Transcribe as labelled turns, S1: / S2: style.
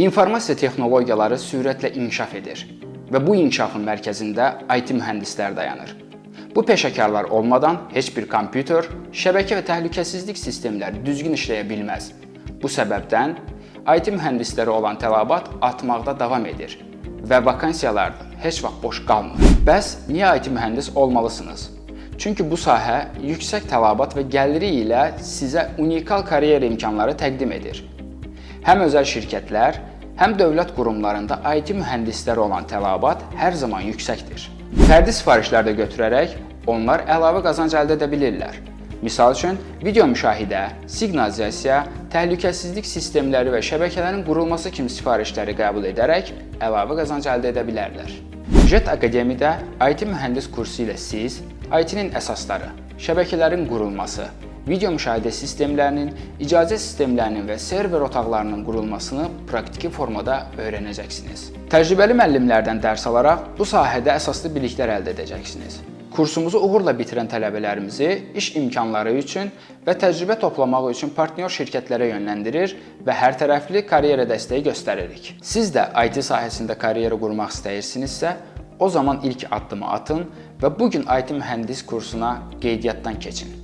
S1: İnformasiya texnologiyaları sürətlə inkişaf edir və bu inkişafın mərkəzində IT mühəndislər dayanır. Bu peşəkarlar olmadan heç bir kompüter, şəbəkə və təhlükəsizlik sistemləri düzgün işləyə bilməz. Bu səbəbdən IT mühəndisləri olan tələbat artmaqda davam edir və vakansiyalar da heç vaxt boş qalmır. Bəs niyə IT mühəndis olmalısınız? Çünki bu sahə yüksək tələbat və gəliri ilə sizə unikal karyera imkanları təqdim edir. Həm özəl şirkətlər, həm dövlət qurumlarında IT mühəndisləri olan tələbat hər zaman yüksəkdir. Fərdi sifarişlər də götürərək onlar əlavə qazanc əldə edə bilirlər. Misal üçün, video müşahidə, siqnalizasiya, təhlükəsizlik sistemləri və şəbəkələrin qurulması kimi sifarişləri qəbul edərək əlavə qazanc əldə edə bilərlər. Jet Akademidə IT mühəndis kursu ilə siz IT-nin əsasları, şəbəkələrin qurulması, video müşahidə sistemlərinin, icazə sistemlərinin və server otaqlarının qurulmasını praktiki formada öyrənəcəksiniz. Təcrübəli müəllimlərdən dərs alaraq bu sahədə əsaslı biliklər əldə edəcəksiniz. Kursumuzu uğurla bitirən tələbələrimizi iş imkanları üçün və təcrübə toplamaq üçün partnyor şirkətlərə yönləndirir və hər tərəfli karyera dəstəyi göstəririk. Siz də IT sahəsində karyera qurmaq istəyirsinizsə, o zaman ilk addımı atın və bu gün IT mühəndis kursuna qeydiyyatdan keçin.